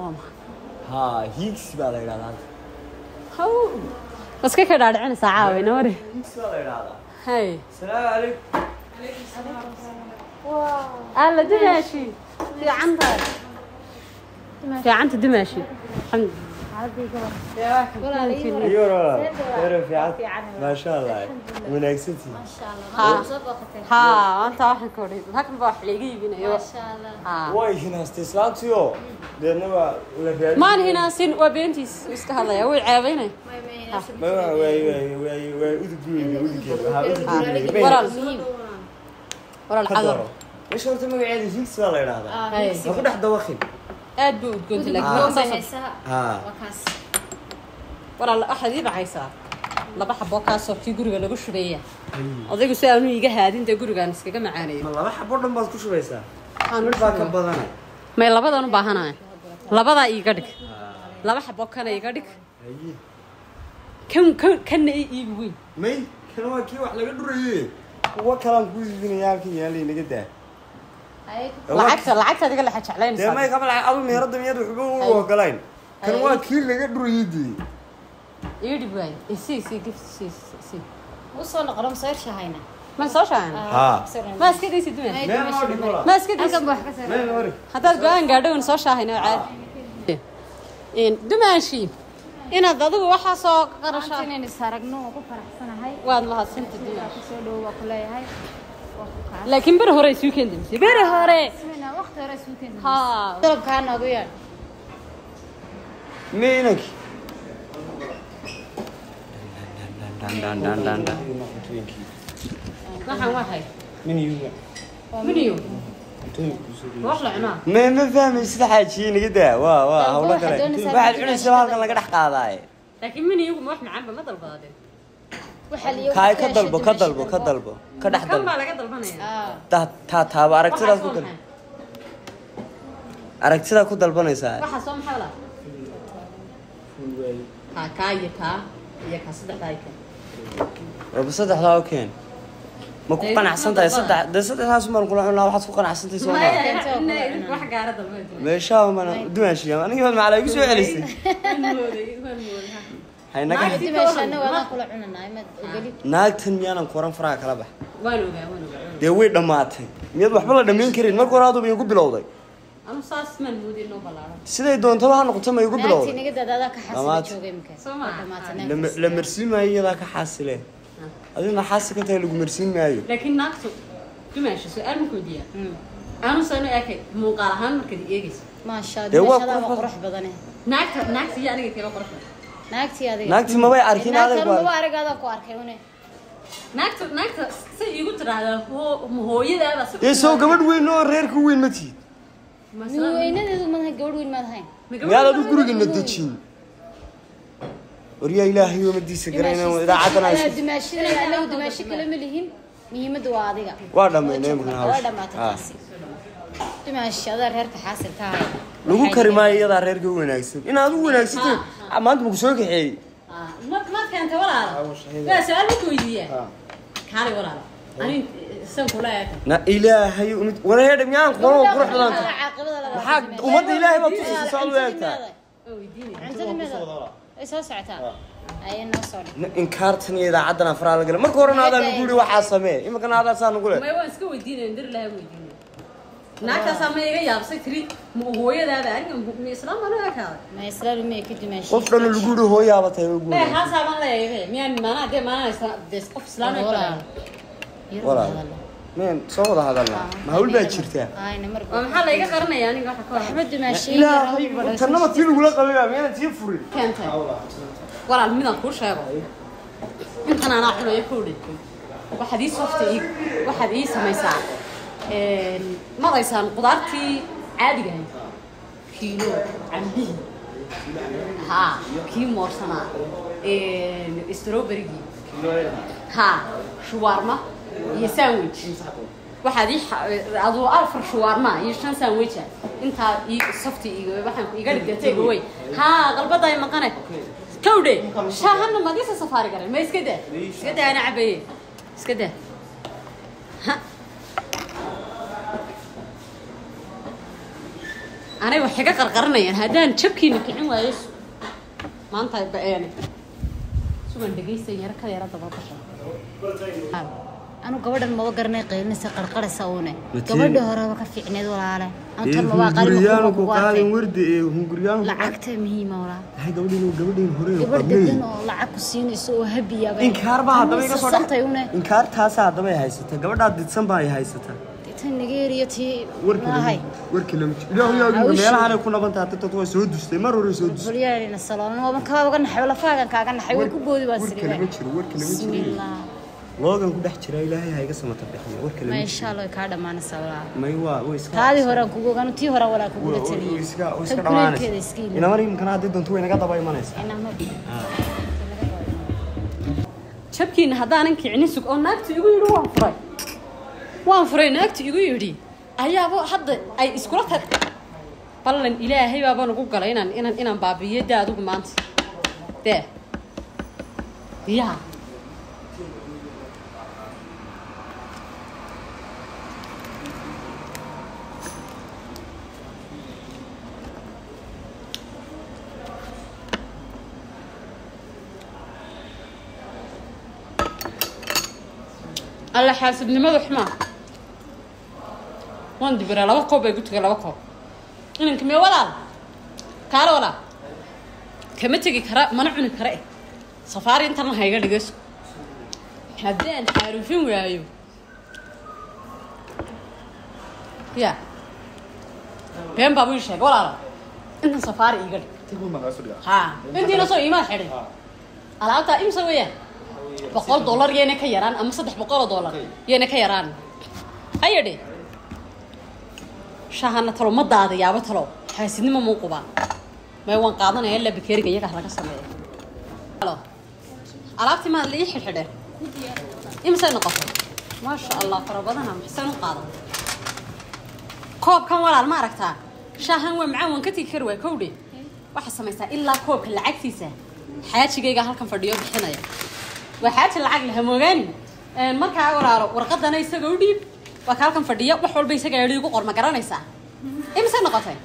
Waa maxay? Haa, hiigsi baa la yidhahdaa. Haw, iska ka dhaadhicinaysaa caawina wari. Hiigsi baa la yidhahdaa. Hay. Asalaamu calaykum. Alla dumaashi, fiican tahay, fiicanta dumaashi, alxamdu. Iyo walaal, reer fiican, maasha Allah, wanaagsantii. Haa, maanta waxaan ka odhay halkan baa wax layga iibinayo. Haa. Way hinaastay islaantiyo, deedna waa la raadin. Maan hinaasin, waa beentiis, iska hadlaya, way ceebaynay. Ma waay waay waay waay, udugeyga udugeeda, waxaa udugeyga. Walaal, walaal, ka cadar dooro meesha. Horta magaceeda hiigsi baa la yidhahdaa. Hay. Ha ku dhex dawaqin. Aad buu udgoonta, laakiin waxaan saas. Haa. Walaal, waxaad ii bacaysaa laba xabo kaasoo kii guriga lagu shubeeya, odaygu si aanu iiga haadin dee gurigaan iskaga macaaneeyo. Ma laba xabo dhan baad ku shubaysaa? Waxaan mid baa ka badanay. May, labadan u baahanaya, labadaa iiga dhig, laba xabo kana iiga dhig. Haye. Kan kan kanna ii iibi weyn. May, kan waa kii wax laga dhuraye, kuwa kalaan ku iibinaya halkan yaalay, naga daa. Lacagta lacagtaad iga lexa Dee jeclaynaysaa. May kama lacag adu meherada miyaad waxba u ogolayn? Kan waa kii laga dhurayay dee. Ii dhib waay, isii isii gift, isii isii. Usoo noqon soo irshahayna. Ma soo shaacan? Haa. Ma iska daysid dume? Meel noo dhig walaal. Ma iska daysid? Halkan baa wax ka soo. Meel noo dhig. Haddaad go-aan gaadho wan soo shaahayna oo caadi dumaashi inaad adigu waxaa soo qarashaa. Maanta inaynu is aragno waan ku faraxsanahay. Waad mahadsanta dumaashi. Kusoo dhowo waa ku leeyahay, waa ku kaa. Laakiin beri hore isuu keen damsay, beri hore. Ismina waqti hore isuu keeni. Haa. Dalabkaa noogu yeedh. Me inankii Waxaan waxay miniyuga. Miniyo wax la cunaa. Ma fahmaysid xaajiye, naga daa, waa Dalbo hawlo waxaad kale. doonaysaa Waxaad mid cunaysaa halkan laga dhex qaadaaye. Laakiin miniyugu ma wax macaanba ma dalbadeen. Waxaa la Kaay ka dalbo, ka dalbo, ka dalbo, ka dhex kan dalbo. Baa laga dalbanaya. Ta taa taaba aragtidaad waxaa ku soo dal maxay? Aragtidaad ku dalbanaysaa. Waxaa soo maxay walaa? Kaa kaa iyo kaa iyo kaa, saddexdaa iyo kaa. Warba saddexdaa oo keen, ma ku Dee, qanacsan tahay? ma Saddex dee, saddexdaas umaan kula cunaa, waxaad ku qanacsantahay soo maa? Maya, wax gaara dalbay. Meeshaa mana dumaashiya, aniga baad macalaa igu soo celisay. Waan mooday, waan mooday. Haynaga. Dimaashana waadaan kula cunanaa, ma ogolid? Naagtan miyaanan koran faraha kala bax? Waan ogaa, waan ogaa, waan ogaa. Dee way dhammaatay, miyaad waxba la dhammayn karin? Marka hore aduba igu bilowday. Anu saas maan moodin noo ballaaran. Siday doontaba ha noqoto, ma igu Naagtii bilowday. naga daadaadaa ka xasila. Dhamaatay. Joogay imika. Soo ma? Dhamaatay. La marsiin maayo, iyadaa ka xaasile, adina xaasi ka tahay, lagu marsiin maayo. Laakiin naagtu dumaasha su-aal ma weydiiyaa? Anu sano ekay muuqaal ahaan markaad eegayso. Maasha Dee waa dimaashadaa waa qurux. Qurux badane. Naagta iyo aniga keeba qurux badan? Naagtii adiga. Naagtii mabay arkin, Naagtan adag baa. maba arag, adaa ku arkay une. Naagta say iigu tiraahdaa ma hooyadaaba si. Dee soo gabadh weyn oo reerka weyn ma tihid? Weynadeedu madaha, gabadh weyn maad ahayn. Miyaad adu guriga na dejin? Waryaa, ilaahay madiisa garayna idaacaddan ay Dimaashada anagu dimaashi kale ma lihin, muhiimaddu waa adiga. Waa dhammaynay imika Waa hawsha. dhamaatay. Ah. Taasi dimaashi adaa reerka xaasilka ahay. Lagu kari maayo, iyadaa reerka u wanaagsan inaad u wanaagsanto. Maanta maku soo kaxeeyey. Ma keentay walaala? Waa su-aal ma ku weydiiyaa? Kaalay walaala, ani san kula eeka. Na ilaahay umid wareedha, miyaan qoran qurux badan tahay? Caaqibada labaad. Maxaa ummadda ilaahay baad tusaysa saad u eegtaa? Waan weydiinaya. Cuntada meeda ay soo socotaa ayay noo soo dhig. Inkaartan iyo idaacaddan afraa la galay. Marka horena adaa lagu yidhi waxaa samee, iminkana adaa saa nagu leh. May, waan iska weydiinaya, dir lahaa weydiinaya. Naagtaasaa ma iga yaabsay tiri ma hooyadaaba aniga ma islaam baan u ekaaday? Ma islaam ma ka dimaashi. Qof dhan lagu yidhi hooyaaba tahay ugu May wanaagsan. haasaa baan leeyahay, miyaan maanaa dee maanaa dee qof islaam ay Walaal. Walaal, meen soo wada hadalnaa, ma hawl baa jirtaa? Oo maxaa la iga qaranaya aniga waxa ka hor? Waxba dimaashi. Ilaahay, tannaba tii lagula qabay baa miyaanan tii furin? Keentay walaal, midaan kuu sheego, intan anaa cunayo kowdhe, waxaad ii softa ii waxaad ii samaysaa madaysaan qudaartii caadiga ahayd, kiilo cambihii, haa, kii moorsanaa, strawberrygii, haa, shuwaarma iyo sandwich. Waxaad ii aduu afar shuwaarma iyo shan sandwich ah intaa ii softi iyo waxaan iga dhigtay take away. Haa, qalbadaa maqane kawdhe, shaahana madiisa safaari garan ma iska daa, iska daa, ana cabaye, iska daa. Ha. Anay wax iga qarqaranayaan haddaan jabkiina kicin waayo maanta ba-een sugan dhegaysan yara kada yara dababasha. Anu gabadhan maba garanay, qaylinaysa, qarqaraysa uune. Gabadha horeba ka fiicneed walaale. Anu tan maba Hunguriyaan ku qaali qaadin wardi ee hunguriyaan. Lacagta muhiima walaal. Hay, gabadhiin hore Gabadh qabnay. Degan oo lacag ku siinayso oo habiya bay. Inkaar baa haddaba iga soo Santay une. Inkaar taasa haddaba ay haysata, gabadhaa didsan baa ay haysata. Tan Nigeria tii Warka maahay. Warka lama jiro. Ilaahu yaa Hawshu. meelahan ay ku nabantahay dad waa soo dustay, mar hore soo dustay. Bulyaarina saloon waa ka uga naxay, lafaagan kaaga naxay, way ku boodi baa Warka siriga. lama jiro, warka lama jiro. Bismillah. Loogan ku dhex jira, Ilaahay ha iga samata bixiyo, warka Ma lama insha jiro. Allah way kaa dhamaanaysaa walaal. May waa way iska Taadii hore aan kugu ogaano, tii hore walaa kugula way taliyay. iska way iska Tan kuleelkeeda dhamaanaysa. Iska ilaawi. Inamar imkana haddii doonto way naga daba imanaysaa. Inama. Jabkiina haddaanan kicinin sug oo naagtu igu yidhi waan furay, waan furay, naagtu igu yidhi ayaaba hadda ay iskula tag ballan. Ilaahay baabaan ugu galay inaan baabi'iyo dee adigu maanta dee ya alla xaasidnimada xumaa. Waan dibiraa, laba koob bay ku tegay, laba koob inanka mee walaal kaale walaal kama tegi kara, mana cuni kara eh. Safaari intan ha iga dhigayso haddaan xaarufin waayo ya been baabu ii sheegay. Walaalo, intan safaari iiga dhig. Ha intiina soo iimaad xidhay alaabtaa imsa weeyaan $100 yayna ka yaraan ama $300 yayna ka yaraan. Hayadhe shahana talo ma daadayaaba, talo xaasidnimo muu qubaa? May, waan qaadanaya ilaa bakeeriga iyaga laga sameeyo. Halo, alaabtii maad la ii xidhxidhe, imisay noqotay? Maasha Allah, fara badana. Maxseen u qaadan koobkan walaal? Ma aragtaa shaahan waa macaan, waan ka tegi kari waay kowdhe. Waxaa samaysaa ilaa koobka lacagtiisa xaajigayga halkan fadhiyo bixinaya, waa xaaji lacag leh hamoogaani. Markaa walaalo warqadana isaga u dhiib, waa ka halkan fadhiya, wax walba isaga yadhi igu qor. Ma garanaysaa imisay noqotay?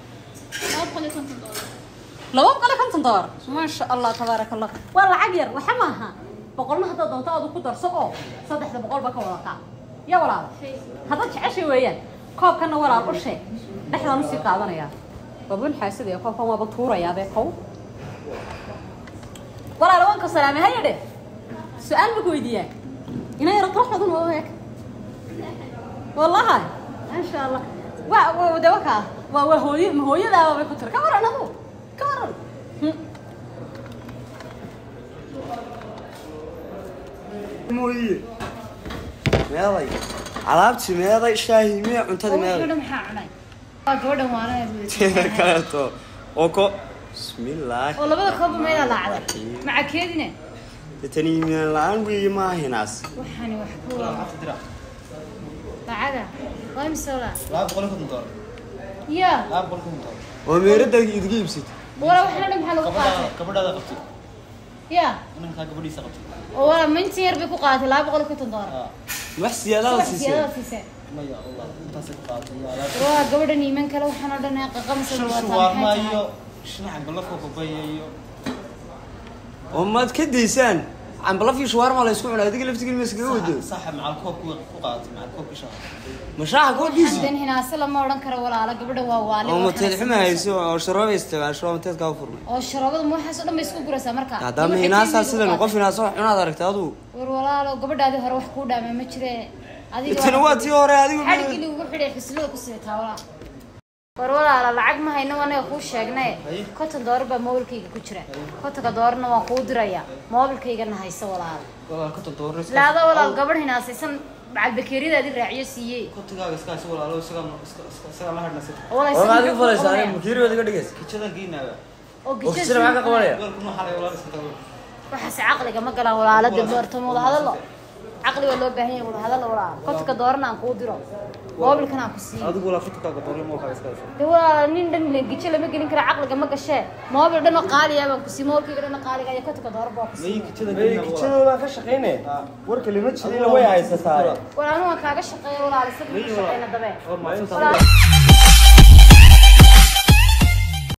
$250. Maasha Allah, tabaaraka Allah, waa lacag yar waxa maaha. Boqolna haddaad doonto adu ku darso oo 300 ba ka wadataa ya walaal haddaad jeceshay weeyaan. Koobkana walaal u sheeg, dhexdaan usii qaadanayaa babun xaasidaya, koobkan waaba tuurayaabee. Kow walaal waan ku salaamay. Hayadhe, su-aal ma ku weydiiyaa? Ina yaro qurux badan waa eeg wallahi, maasha Allah. Waa de wakaa waa hooyo, ma hooyadaaba bay ku tiri. Ka waran adu, ka waran? Mooye, meeday alaabtii, meeday shaahi, mee cuntadii, Oo meeday gabadha maxaa cunay? Waa gabadhan waana. Teeda kaleeto oo ko bismillaah. Oo labada koob meelaa laacday. Maca keedine. Tani iimaan la-aan weeye, ma ahinaas. Waxani wax ku lacaga waa imisa walaal? Ya. Oo meerada idiga iibsatay. Walaa waxana dhan maxaa lagu qaatay? Gabadhaada qabtay. Ya. Inankaa gabadhiisa qabtay. Oo walaa ma inta yar bay ku qaadatay $250? Wax siyaadaada Wax siisay. siyaadada siisay. Maya wallah, intaasay ku qaadatay iyo alaab. Waa gabadhan iiman kale, waxaan oo dhan ay qaqamsa Shan wataa shuwaarma maxay tahay? Iyo shan cambalafo babaya iyo Oo maad ka daysaan cambalafii shuwaarma la isku cunaa, adiga laftigiin ma iskaga wado. Saxa macal koobku ku qaadatay, macal koobkii shaha. Ma shaaxa koobkiisi? Waxaan hinaase lama odhan karo walaala, gabadha waa waali. Oo waxaana mateed xuma samayso. hayso oo sharooba isticmaasho oo mateedkaa u furmay. Oo sharoobada ma waxaas oo dhan bay isku guraysaa marka. Haddama Waxay hinaasaa tiimiga sidan u qof qaatay. hinaasa wax cunaad aragtay adigu. War walaalo, gabadhaadii hore wax kuu dhaama ma jire adiga. Tani waa tii hore adigu. Xadhigii lagugu xidhay xuslada ku sidataa walaal. War walaala, lacag ma hayno, anaga kuu sheegnay. $50 baa moobilkayga ku jira, $50-na waan kuu dirayaa, moobilkaygana hayso walaal. Walaal, $50 iska. Laada walaal, gabadh hinaasaysan macal bakeeriyadaadii raaciyo siiyey. Kontonkaaga iska hayso walaalo, isagaa iska isagaa la hadhna sida. Walaal, Oo isaga maad igu muxuu falaysaa qabanaya? aniga makiiri baad iga dhigaysa. Kijadan geynaaba. Oo Oo gijada kijada maxaa ka qabanaya? Goolku noo xalay walaal, iska tago. Waxaase caqliga ma galaan walaala, dambe wada hadalo caqli waa loo baahan yahay, wada hadalo walaal. $50-na aan kuu diro, moobilkana aan ku siiyo. Adigu walaal kontonkaaga doolar moolkaaga iska hayso. De walaala, nin dhan gijo lama gelin kara, caqliga ma gashee. Moobil dhan oo qaaliya baan ku siiy, moobilkayga dhan oo qaaliga iyo $50 baa ku May siiy. kijadan May geynaaba. kijada baan ka shaqaynaya, warka lama jirina way haysataa. Walaal, anu waan kaaga shaqeeya walaal, isaga May ku shaqeyna dabe. War maadsan. Walaal.